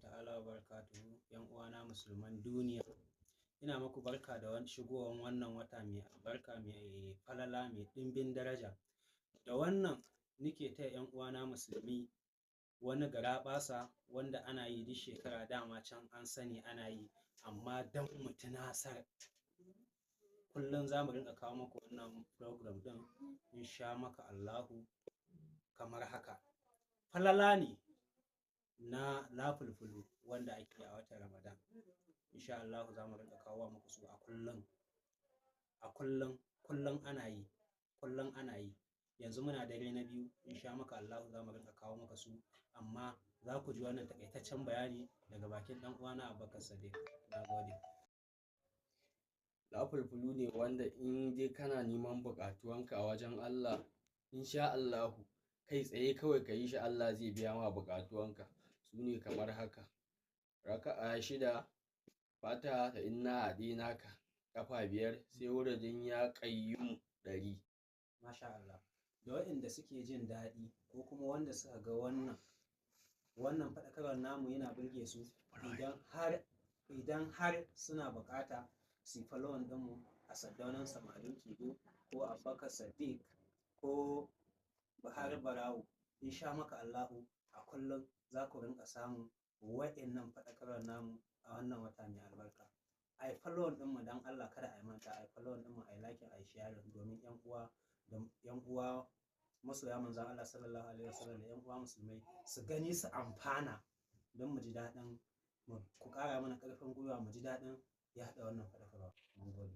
Ta'ala wa barakatuhu. Yan uwana musulman duniya, ina muku barka da shigowar wannan wata mai albarka, mai falala, mai ɗimbin daraja. Da wannan nike taya yan uwana musulmi wani garaɓasa wanda ana yi duk shekara, dama can an sani ana yi, amma don mu tunasar, kullum za mu rinƙa kawo muku wannan program ɗin, insha maka Allahu. Kamar haka, falala ne na nafulfulu wanda ake a watan Ramadan. Insha Allahu za mu rinƙa kawo muku su a kullum, a kullum, kullum ana yi, kullum ana yi. Yanzu muna dare na biyu. Insha maka Allahu za mu rinƙa kawo maka su, amma za ku ji wannan takaitaccen bayani daga bakin ɗan uwana Abubakar Sadiq. Na gode. Nafulfulu ne wanda in dai kana neman buƙatuwanka a wajen Allah, insha Allahu, kai tsaye kawai ka yi shi, Allah zai biya ma buƙatuwanka. Su ne kamar haka: raka'a 6, Fatiha da inna a'ɗainaka ƙafa 5, sai wuridin ya Qayyumu 100. Masha Allah. Da waɗanda suke jin daɗi ko kuma wanda suka ga wannan faɗakarwar namu yana burge su, idan har suna buƙata, su yi following ɗinmu a Sardaunan Samarin Kigo ko Abubakar Sadiq ko Buhari Barawo. Insha maka Allahu, a kullum za ku rinƙa samun wa'innan faɗakarwar namu a wannan wata mai albarka. A yi following ɗinmu don Allah, kada a yi manta, a yi following ɗinmu, a yi liking, a yi sharing, domin 'yan uwa da 'yan uwa masoya Manzon Allah sallallahu alaihi wasallam da 'yan uwa musulmai su gani su amfana, don mu ji daɗin ku ƙara mana ƙarfin gwiwa, mu ji daɗin yaɗa wannan faɗakarwa. Mun gode.